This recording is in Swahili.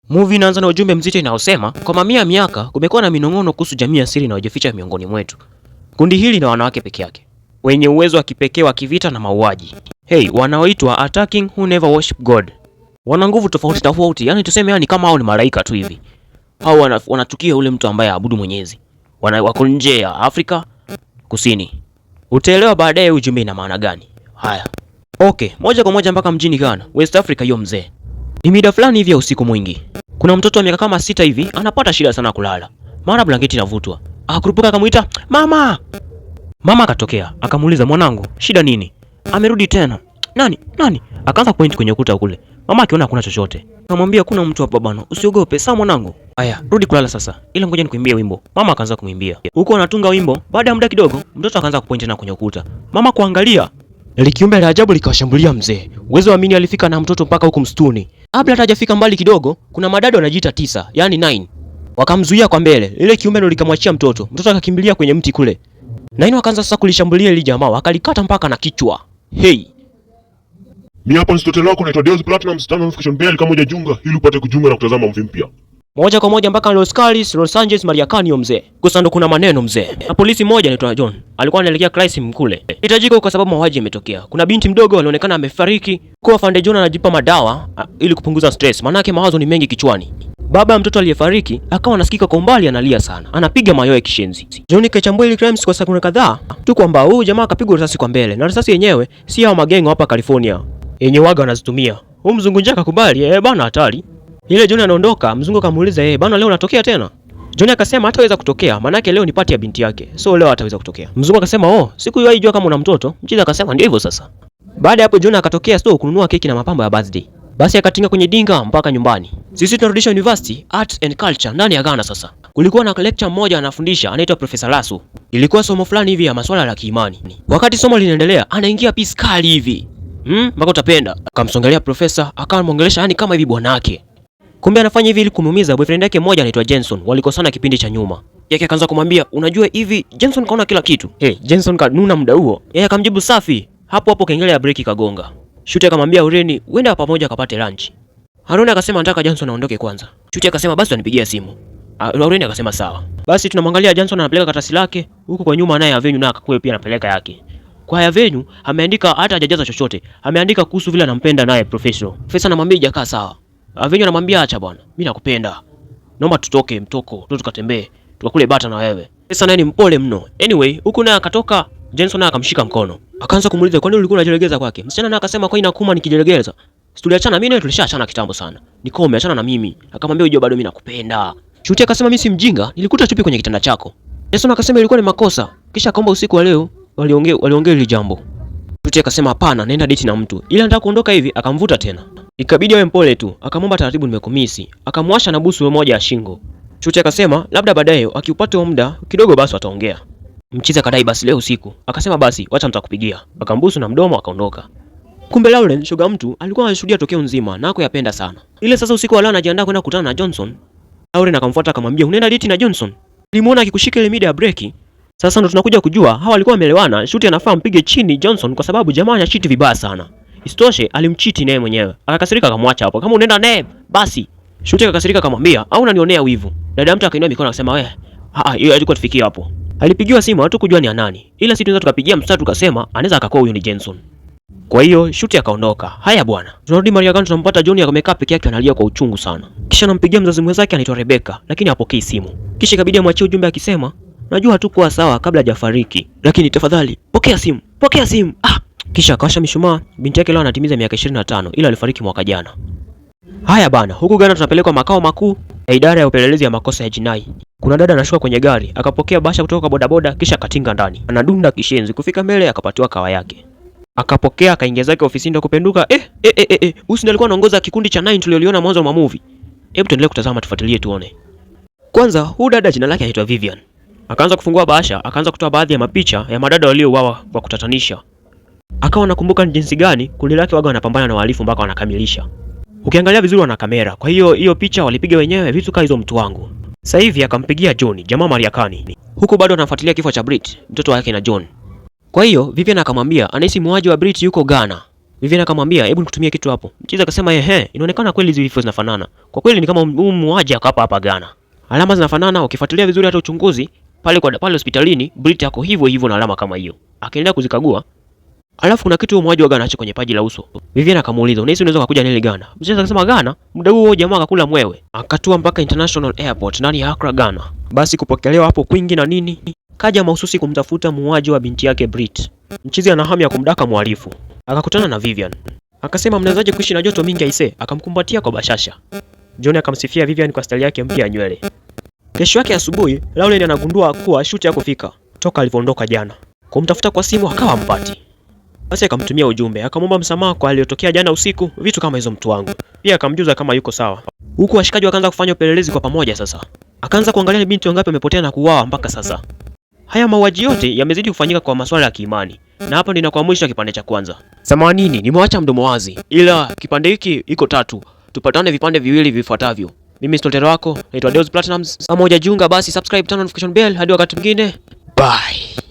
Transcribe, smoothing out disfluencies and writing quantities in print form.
Movie inaanza na ujumbe mzito inayosema kwa mamia ya miaka kumekuwa na minong'ono kuhusu jamii ya siri inayojificha miongoni mwetu. Kundi hili na wanawake peke yake wenye uwezo wa kipekee wa kivita na mauaji. Hey, wanaoitwa attacking who never worship God. Wana nguvu tofauti tofauti, yani tuseme, yani kama hao ni malaika tu hivi. Hao wanachukia ule mtu ambaye aabudu Mwenyezi. Wako nje ya Afrika Kusini. Utaelewa baadaye ujumbe ina maana gani. Haya. Okay, moja kwa moja mpaka mjini Ghana, West Africa hiyo mzee. Ni mida fulani hivi ya usiku mwingi. Kuna mtoto wa miaka kama 6 hivi anapata shida sana kulala. Mara blanketi inavutwa. Akakurupuka akamuita, "Mama!" Mama akatokea, akamuuliza, "Mwanangu, shida nini?" Amerudi tena. "Nani? Nani?" Akaanza point kwenye ukuta kule. Mama akiona hakuna chochote. Akamwambia, "Kuna mtu hapa bana, usiogope, sawa mwanangu. Aya, rudi kulala sasa. Ila ngoja nikuimbie wimbo." Mama akaanza kumwimbia. Huko anatunga wimbo, baada ya muda kidogo, mtoto akaanza kupoint tena kwenye ukuta. Mama kuangalia, likiumbe la ajabu likawashambulia mzee. Uwezo amini alifika na mtoto mpaka huku msituni. Kabla hata hajafika mbali kidogo, kuna madada wanajiita 9, yani 9. Wakamzuia kwa mbele. Ile kiumbe ndio likamwachia mtoto. Mtoto akakimbilia kwenye mti kule. Nine wakaanza sasa kulishambulia ile jamaa, wakalikata mpaka na kichwa. Hey. Mi hapa ni storyteller wako naitwa Deus Platinum, turn notification bell kama hujajiunga ili upate kujiunga na kutazama movie mpya. Moja kwa moja mpaka Los Cali, Los Angeles, Marekani mzee. Kusa ndo kuna maneno mzee. Na polisi mmoja anaitwa John alikuwa anaelekea crime kule. Hitajika kwa sababu mauaji yametokea. Kuna binti mdogo alionekana amefariki. Kwa afande John anajipa madawa ili kupunguza stress, maana yake mawazo ni mengi kichwani. Baba ya mtoto aliyefariki akawa anasikika kwa umbali analia sana. Anapiga mayowe kishenzi. John kachambua ile crimes kwa sekunde kadhaa tu kwamba huyu jamaa akapigwa risasi kwa mbele, na risasi yenyewe si hao magengo hapa California yenye waga wanazitumia. Huyu mzungu njia akakubali, eh bana, hatari. Ile John anaondoka, mzungu akamuuliza, "Eh bana, leo unatokea tena?" John akasema hataweza kutokea, maana yake leo ni party ya binti yake. So leo hataweza kutokea. Mzungu akasema, "Oh, sikuwahi jua kama una mtoto." Mchizi akasema, "Ndio hivyo sasa." Baada ya hapo John akatokea store kununua keki na mapambo ya birthday. Basi akatinga kwenye dinga mpaka nyumbani. Sisi tunarudisha University Arts and Culture ndani ya Ghana sasa. Kulikuwa na lecture moja anafundisha anaitwa Professor Lasu. Ilikuwa somo fulani hivi ya masuala ya kiimani. Wakati somo linaendelea, anaingia piece kali hivi. Mpaka utapenda. Akamsongelea profesa, akamwongelesha yani kama hivi bwanake. Kumbe anafanya hivi ili kumuumiza boyfriend yake mmoja anaitwa Jenson. Walikosana kipindi cha nyuma. Yake akaanza kumwambia, "Unajua hivi Jenson kaona kila kitu." Hey, Jenson kanuna muda huo. Yeye akamjibu safi. Hapo hapo kengele ya break ikagonga. Shuti akamwambia Ureni, "Wenda pamoja akapate lunch." Haruna akasema anataka Johnson aondoke kwanza. Shuti akasema basi anipigia simu. Ureni akasema sawa. Basi tunamwangalia Johnson anapeleka karatasi lake huko kwa nyuma, naye Avenue naye akakue pia anapeleka yake. Kwa Avenue ameandika hata hajajaza chochote. Ameandika kuhusu vile anampenda naye professor. Professor anamwambia ijakaa sawa. Avenue anamwambia acha bwana, mimi nakupenda. Naomba tutoke mtoko, tu tukatembee, tukakule bata na wewe. Sasa naye ni mpole mno. Anyway, huku naye akatoka, Jenson naye akamshika mkono. Akaanza kumuuliza kwani ulikuwa unajilegeza kwake? Msichana naye akasema kwa inakuma nikijilegeza. Si tuliachana mimi naye, tulishaachana kitambo sana. Nikome, achana na mimi. Akamwambia unajua bado mimi nakupenda. Shuti akasema mimi si mjinga, nilikuta chupi kwenye kitanda chako. Jenson akasema ilikuwa ni makosa. Kisha akaomba usiku wa leo waliongea hili jambo. Shuti akasema hapana, naenda date na mtu. Ila anataka kuondoka hivi, akamvuta tena. Ikabidi awe mpole tu. Akamwomba taratibu, "Nimekumisi." Akamwasha na busu moja ya shingo. Shuti akasema labda baadaye akiupata muda kidogo basi wataongea. Mchizi akadai basi leo usiku. Akasema basi wacha nitakupigia. Akambusu na mdomo akaondoka. Kumbe Lauren shoga mtu alikuwa anashuhudia tokeo nzima na akuyapenda sana. Ile sasa usiku wa leo anajiandaa kwenda kukutana na Johnson. Lauren akamfuata akamwambia, "Unaenda date na Johnson? Nilimuona akikushika ile mida ya break." Sasa ndo tunakuja kujua hawa walikuwa wameelewana. Shuti anafaa mpige chini Johnson kwa sababu jamaa anacheat vibaya sana. Isitoshe alimcheat naye mwenyewe. Akakasirika akamwacha hapo. Kama unaenda naye basi. Shuti akakasirika akamwambia, "Au unanionea wivu?" Dada mtu akainua mikono akasema, "Wewe, ah, hiyo alikuwa tufikie hapo." Alipigiwa simu hatukujua ni nani. Ila sisi tunaweza tukapigia mstari tukasema anaweza akakuwa huyu ni Jenson. Kwa hiyo Shuti akaondoka. Haya bwana. Tunarudi Mariakani, tunampata John amekaa peke yake analia kwa uchungu sana. Kisha anampigia mzazi mwenzake anaitwa Rebecca, lakini hapokei simu. Kisha ikabidi amwachie ujumbe akisema, "Najua hatukuwa sawa kabla hajafariki, lakini tafadhali pokea simu, pokea simu." Ah, kisha akawasha mishumaa. Binti yake leo anatimiza miaka 25 ila alifariki mwaka jana. Haya bana, huku Ghana tunapelekwa makao makuu ya idara ya upelelezi ya makosa ya jinai. Kuna dada anashuka kwenye gari, akapokea bahasha kutoka kwa bodaboda kisha akatinga ndani. Anadunda kishenzi, kufika mbele akapatiwa kawa yake. Akapokea akaingia zake ofisini ndo kupenduka. Eh, eh, eh, eh, huyu ndiye alikuwa anaongoza kikundi cha 9 tulioliona mwanzo wa movie. Hebu tuendelee kutazama tufuatilie tuone. Kwanza huyu dada jina lake anaitwa Vivian. Akaanza kufungua bahasha, akaanza kutoa baadhi ya mapicha ya madada waliouawa kwa kutatanisha. Akawa anakumbuka ni jinsi gani kundi lake waga wanapambana na wahalifu mpaka wanakamilisha. Ukiangalia vizuri wana kamera, kwa hiyo hiyo picha walipiga wenyewe, vitu kaa hizo mtu wangu. Sasa hivi akampigia John, jamaa Mariakani. Huku bado anafuatilia kifo cha Brit, mtoto wake na John. Kwa hiyo Vivian akamwambia anahisi muuaji wa Brit yuko Ghana. Vivian akamwambia hebu nikutumie kitu hapo. Mchizi akasema ehe, inaonekana kweli hizi vifo zinafanana. Kwa kweli ni kama huyu muuaji hapa hapa Ghana. Alama zinafanana, ukifuatilia vizuri hata uchunguzi pale kwa pale hospitalini Brit yako hivyo hivyo na alama kama hiyo. Akaendelea kuzikagua. Alafu kuna kitu muuaji wa Ghana acho kwenye paji la uso. Vivian akamuuliza, "Unahisi unaweza kukuja nini Ghana?" Mchizi akasema Ghana. Muda huo jamaa akakula mwewe. Akatua mpaka International Airport ndani ya Accra, Ghana. Basi kupokelewa hapo kwingi na nini. Kaja mahususi kumtafuta muuaji wa binti yake Brit. Mchizi ana hamu ya kumdaka mhalifu. Akakutana na Vivian. Akasema mnawezaje kuishi na joto mingi aise? Akamkumbatia kwa bashasha. John akamsifia Vivian kwa staili yake mpya ya nywele. Kesho yake asubuhi, Lauren anagundua kuwa shoot hakufika toka alivyoondoka jana. Kumtafuta kwa simu akawa mpati. Basi akamtumia ujumbe, akamwomba msamaha kwa aliyotokea jana usiku, vitu kama hizo mtu wangu. Pia akamjuza kama yuko sawa. Huku washikaji wakaanza kufanya upelelezi kwa pamoja sasa. Akaanza kuangalia ni binti wangapi wamepotea na kuuawa mpaka sasa. Haya mauaji yote yamezidi kufanyika kwa masuala ya kiimani. Na hapa ndio inakuwa mwisho wa kipande cha kwanza. Samanini, nimewacha mdomo wazi, ila kipande hiki iko tatu. Tupatane vipande viwili vifuatavyo. Mimi stotero wako naitwa Deus Platinumz. Kama hujajiunga basi subscribe, turn on notification bell. Hadi wakati mwingine, bye.